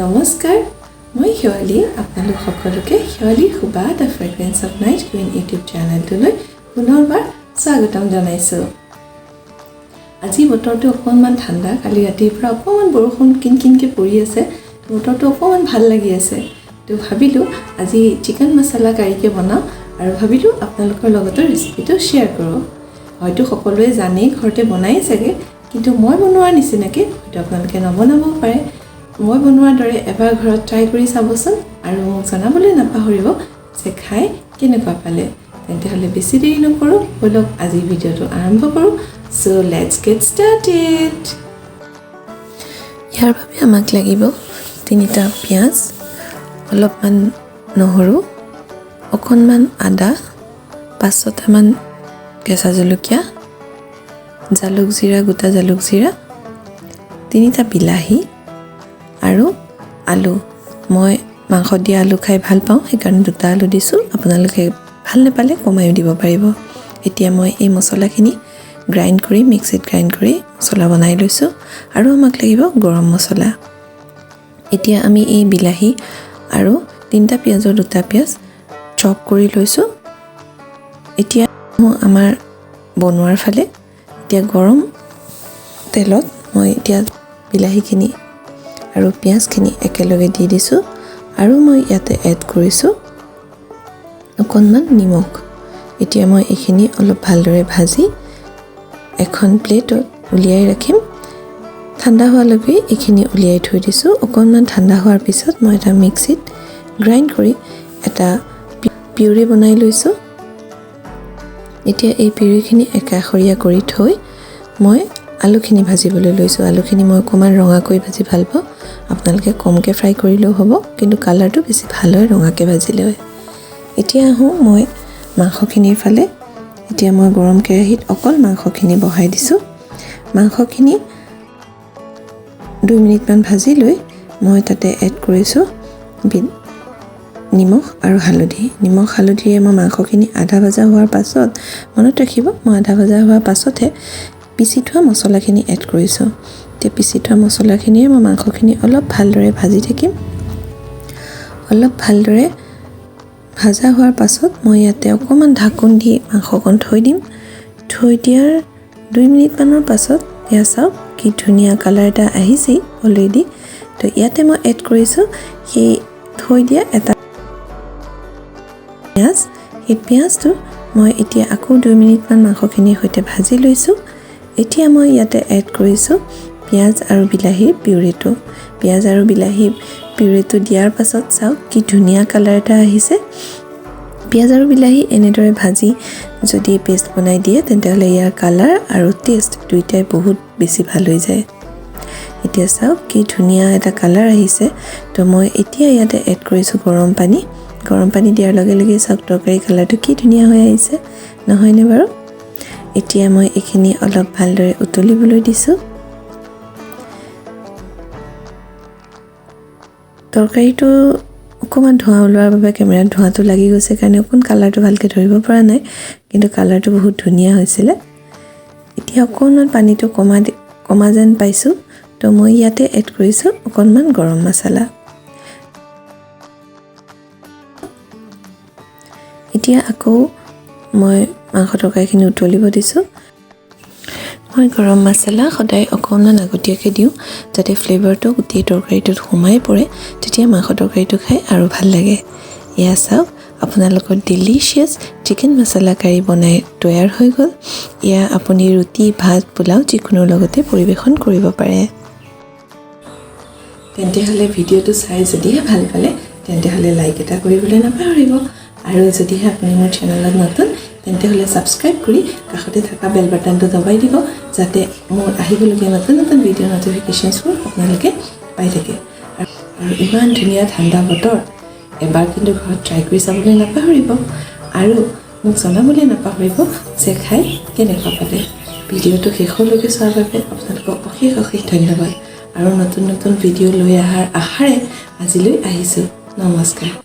নমস্কাৰ, মই শেৱালি। আপোনালোক সকলোকে শেৱালি সুবা the fragrance of night queen YouTube চেনেলটোলৈ পুনৰবাৰ স্বাগতম জনাইছোঁ। আজি বতৰটো অকণমান ঠাণ্ডা। কালি ৰাতিৰ পৰা অকণমান বৰষুণ কিন কিনকৈ পৰি আছে। বতৰটো অকণমান ভাল লাগি আছে। তো ভাবিলোঁ আজি চিকেন মছলা কাৰীকে বনাওঁ আৰু ভাবিলোঁ আপোনালোকৰ লগতো ৰেচিপিটো শ্বেয়াৰ কৰোঁ। হয়তো সকলোৱে জানেই, ঘৰতে বনায়েই চাগে, কিন্তু মই বনোৱাৰ নিচিনাকৈ হয়তো আপোনালোকে নবনাবও পাৰে। মই বনোৱাৰ দৰে এবাৰ ঘৰত ট্ৰাই কৰি চাবচোন আৰু মোক জনাবলৈ নাপাহৰিব যে খাই কেনেকুৱা পালে। তেন্তে হ'লে বেছি দেৰি নকৰোঁ, ব'লক আজি ভিডিঅ'টো আৰম্ভ কৰোঁ। So let's get started. ইয়াৰ বাবে আমাক লাগিব তিনিটা পিঁয়াজ, অলপমান নহৰু, অকণমান আদা, 5-6টামান কেঁচা জলকীয়া, জালুক জিৰা, গোটা জালুক জিৰা, তিনিটা বিলাহী আৰু আলু। মই মাংসত দিয়া আলু খাই ভাল পাওঁ, সেইকাৰণে দুটা আলু দিছোঁ। আপোনালোকে ভাল নাপালে কমাইও দিব পাৰিব। এতিয়া মই এই মছলাখিনি গ্ৰাইণ্ড কৰি, মিক্সিত গ্ৰাইণ্ড কৰি মছলা বনাই লৈছোঁ। আৰু আমাক লাগিব গৰম মছলা। এতিয়া আমি এই বিলাহী আৰু তিনিটা পিঁয়াজৰ দুটা পিঁয়াজ চপ কৰি লৈছোঁ। এতিয়া আমাৰ বনোৱাৰ ফালে। এতিয়া গৰম তেলত মই এতিয়া বিলাহীখিনি আৰু পিঁয়াজখিনি একেলগে দি দিছোঁ আৰু মই ইয়াতে এড কৰিছোঁ অকণমান নিমখ। এতিয়া মই এইখিনি অলপ ভালদৰে ভাজি এখন প্লেটত উলিয়াই ৰাখিম। ঠাণ্ডা হোৱালৈকে এইখিনি উলিয়াই থৈ দিছোঁ। অকণমান ঠাণ্ডা হোৱাৰ পিছত মই এটা মিক্সিত গ্ৰাইণ্ড কৰি এটা পিউৰি বনাই লৈছোঁ। এতিয়া এই পিউৰিখিনি একাষৰীয়া কৰি থৈ মই আলুখিনি ভাজিবলৈ লৈছোঁ। আলুখিনি মই অকণমান ৰঙাকৈ ভাজি ভাল পাওঁ। আপোনালোকে কমকৈ ফ্ৰাই কৰিলেও হ'ব, কিন্তু কালাৰটো বেছি ভাল হয় ৰঙাকৈ ভাজিলে হয়। এতিয়া আহোঁ মই মাংসখিনিৰ ফালে। এতিয়া মই গৰম কেৰাহীত অকল মাংসখিনি বহাই দিছোঁ। মাংসখিনি 2 মিনিটমান ভাজি লৈ মই তাতে এড কৰিছোঁ নিমখ আৰু হালধি। নিমখ হালধিৰে মই মাংসখিনি আধা ভজা হোৱাৰ পাছত, মনত ৰাখিব, মই আধা ভজা হোৱাৰ পাছতহে পিচি থোৱা মছলাখিনি এড কৰিছোঁ। এতিয়া পিচি থোৱা মছলাখিনিৰে মই মাংসখিনি অলপ ভালদৰে ভাজি থাকিম। অলপ ভালদৰে ভাজা হোৱাৰ পাছত মই ইয়াতে অকণমান ঢাকোন দি মাংসকণ থৈ দিম। থৈ দিয়াৰ 2 মিনিটমানৰ পাছত এয়া চাওক, কি ধুনীয়া কালাৰ এটা আহিছেই অলৰেডি। তো ইয়াতে মই এড কৰিছোঁ সেই থৈ দিয়া এটা পিঁয়াজ। সেই পিঁয়াজটো মই এতিয়া আকৌ 2 মিনিটমান মাংসখিনিৰ সৈতে ভাজি লৈছোঁ। এতিয়া মই ইয়াতে এড কৰিছোঁ পিঁয়াজ আৰু বিলাহীৰ পিউৰিটো। পিঁয়াজ আৰু বিলাহী পিউৰিটো দিয়াৰ পাছত চাওক, কি ধুনীয়া কালাৰ এটা আহিছে। পিঁয়াজ আৰু বিলাহী এনেদৰে ভাজি যদি পেষ্ট বনাই দিয়ে, তেন্তে হ'লে ইয়াৰ কালাৰ আৰু টেষ্ট দুয়োটাই বহুত বেছি ভাল হৈ যায়। এতিয়া চাওক, কি ধুনীয়া এটা কালাৰ আহিছে। তো মই এতিয়া ইয়াতে এড কৰিছোঁ গৰম পানী। গৰম পানী দিয়াৰ লগে লগে চাওক, তৰকাৰী কালাৰটো কি ধুনীয়া হৈ আহিছে, নহয়নে বাৰু? এতিয়া মই এইখিনি অলপ ভালদৰে উতলিবলৈ দিছোঁ। তৰকাৰীটো অকণমান ধোঁৱা ওলোৱাৰ বাবে কেমেৰাত ধোঁৱাটো লাগি গৈছে কাৰণে অকণ কালাৰটো ভালকৈ ধৰিব পৰা নাই, কিন্তু কালাৰটো বহুত ধুনীয়া হৈছিলে। এতিয়া অকণমান পানীটো কমা যেন পাইছোঁ। তো মই ইয়াতে এড কৰিছোঁ অকণমান গৰম মছলা। এতিয়া আকৌ মই মাংস তৰকাৰীখিনি উতলিব দিছোঁ। মই গৰম মছলা সদায় অকণমান আগতীয়াকৈ দিওঁ, যাতে ফ্লেভাৰটো গোটেই তৰকাৰীটোত সোমাই পৰে। তেতিয়া মাংস তৰকাৰীটো খাই আৰু ভাল লাগে। এয়া চাওক, আপোনালোকৰ ডিলিচিয়াছ চিকেন মছলা কাৰী বনাই তৈয়াৰ হৈ গ'ল। এয়া আপুনি ৰুটি, ভাত, পোলাও যিকোনোৰ লগতে পৰিৱেশন কৰিব পাৰে। তেন্তে হ'লে ভিডিঅ'টো চাই যদিহে ভাল পালে, তেন্তে হ'লে লাইক এটা কৰিবলৈ নাপাহৰিব। আৰু যদিহে আপুনি মোৰ চেনেলত নতুন, তেন্তে হ'লে ছাবস্ক্ৰাইব কৰি কাষতে থকা বেল বাটনটো দবাই দিব, যাতে মোৰ আহিবলগীয়া নতুন নতুন ভিডিঅ' নটিফিকেশ্যনছবোৰ আপোনালোকে পাই থাকে। আৰু ইমান ধুনীয়া ঠাণ্ডা বতৰ, এবাৰ কিন্তু ঘৰত ট্ৰাই কৰি চাবলৈ নাপাহৰিব আৰু মোক জনাবলৈ নাপাহৰিব যে খাই কেনেকুৱা পালে। ভিডিঅ'টো শেষলৈকে চোৱাৰ বাবে আপোনালোকক অশেষ অশেষ ধন্যবাদ আৰু নতুন নতুন ভিডিঅ' লৈ অহাৰ আশাৰে আজিলৈ আহিছোঁ। নমস্কাৰ।